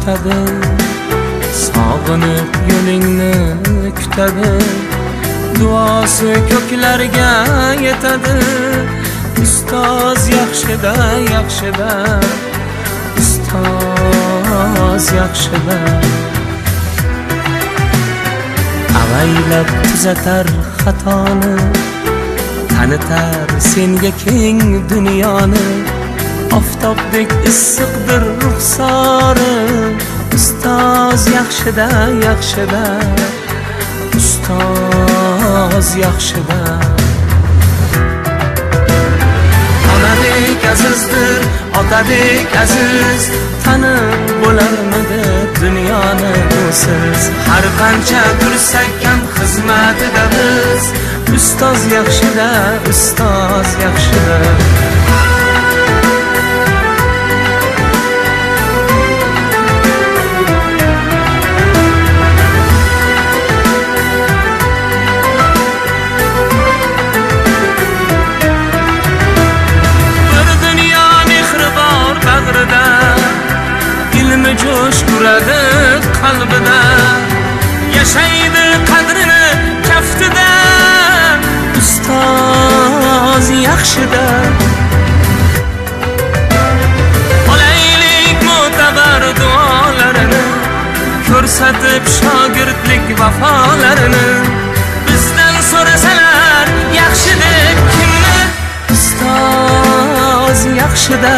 kutadi, sog'inib yo'lingni kutadi, duosi ko'klarga yetadi. Ustoz yaxshida, yaxshida, ustoz yaxshida. Avaylab tuzatar xatoni, tanitar senga keng dunyoni. Oftobdek issiqdir ruxsori, ustoz yaxshida, yaxshida, ustoz yaxshida. Onadek azizdir, otadek aziz, tanib bo'larmidi dunyoni usiz? Har qancha tursak ham xizmatida biz, ustoz yaxshida, ustoz yaxshida. Ilmi jo'sh uradi qalbida, yashaydi qadrini kaftida, ustoz yaxshida. Olaylik mo'tabar duolarini, ko'rsatib shogirdlik vafolarini. Bizdan so'rasalar yaxshi deb kimni, ustoz yaxshida.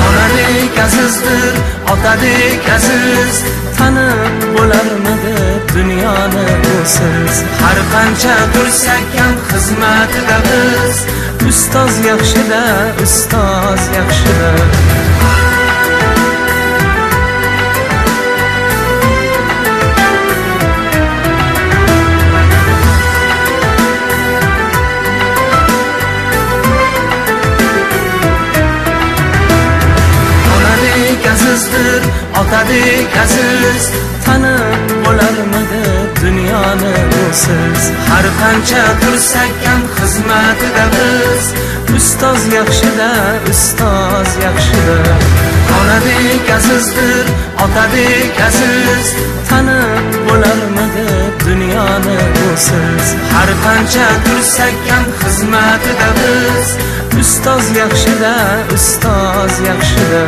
Onadek azizdir, otadek aziz, tanib bo'larmidi dunyoni usiz? Har qancha tursak ham xizmatida biz, ustoz yaxshida, ustoz yaxshida. Azizdir, otadek aziz, tanib bo'larmidi dunyoni usiz? Har qancha tursak ham xizmatida biz, ustoz yaxshida, ustoz yaxshida. Onadek azizdir, otadek aziz, tanib bo'larmidi dunyoni usiz? Har qancha tursak ham xizmatida biz, ustoz yaxshida, ustoz yaxshida.